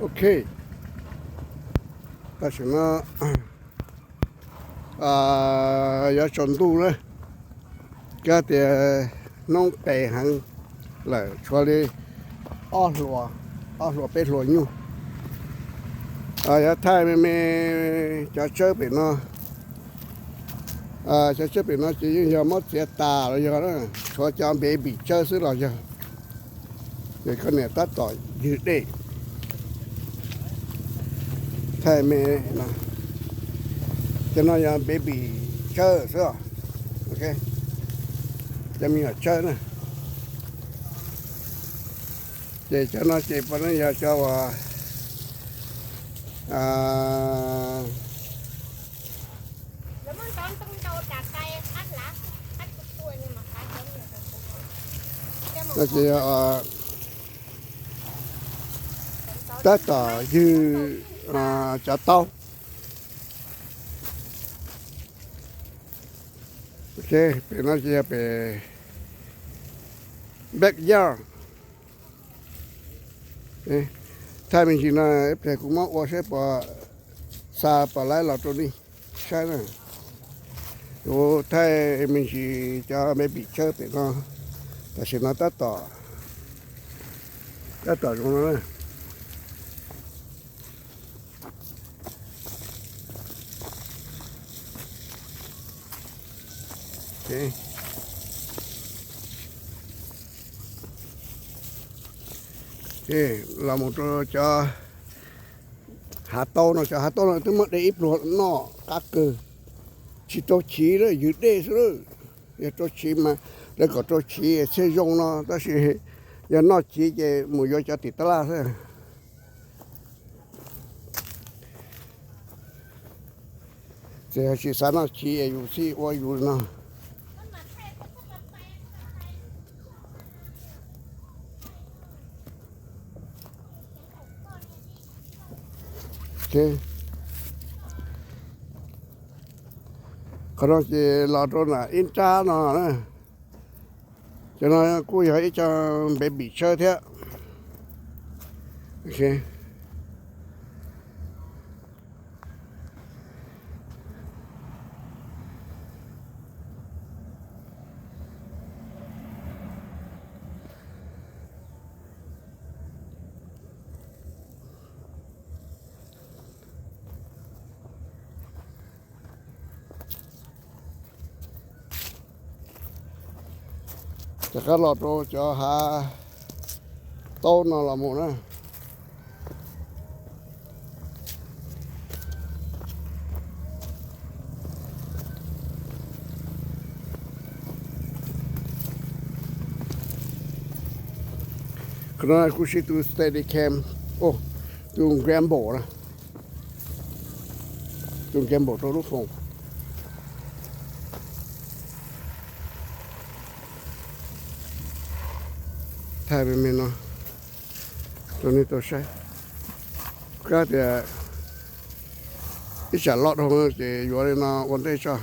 Ok, tam sim no yuav tsaus ntuj na, kab tias hnub qes heev lawm, tshuav li ob hluas, ob hluas peb hluas nyuj. Yog thaij me me cov tsawb pem no, cov tsawb pem no ces yeej yog muab txiav tas los yog, tshuav cov baby tsawb xwb los yog. Ces koj niam tab tom ywg dej. Thaij me no, cov no yog baby tsawb xwb. Ok, cov me nyuam tsawb na. Ces cov no ces puav leej yog cov uas no ces tab tom ywg cov taub. Ok, pem no ces yog pem backyard. Thaij me ntsis no, ib pliag kuv muab ua saib puas xa puas laib los rau nej saib na. Kuv thaij me ntsis cov baby tsawb pem no, tam sim no tab tom, tab tom zoo no na. Los mus rau cov hav taub no, cov hav taub no twb muab de ib pluag noj qab kawg, tsis rau chiv lawm, ywg dej xwb lawm. Yog rau chiv mas lawv kom rau chiv thiaj zoo no, tab sis yog noj chiv ces mus yuav cov tim tab laj xwb. Ces tsis xav noj chiv es yus thiaj ua yus no. Qhov no ces los rau nram ib nrab no na. Cov no kuj yog ib co baby tsawb thiab. Rov qab los rau cov hav taub no los mus na. Qhov no kuj siv tus Steadicam, tus gimbal na, tus gimbal rau lub phone. Thaij me me no rau nej tau saib. Kab tias ib tsam loj dhau ces yuav li no ua ntej tso.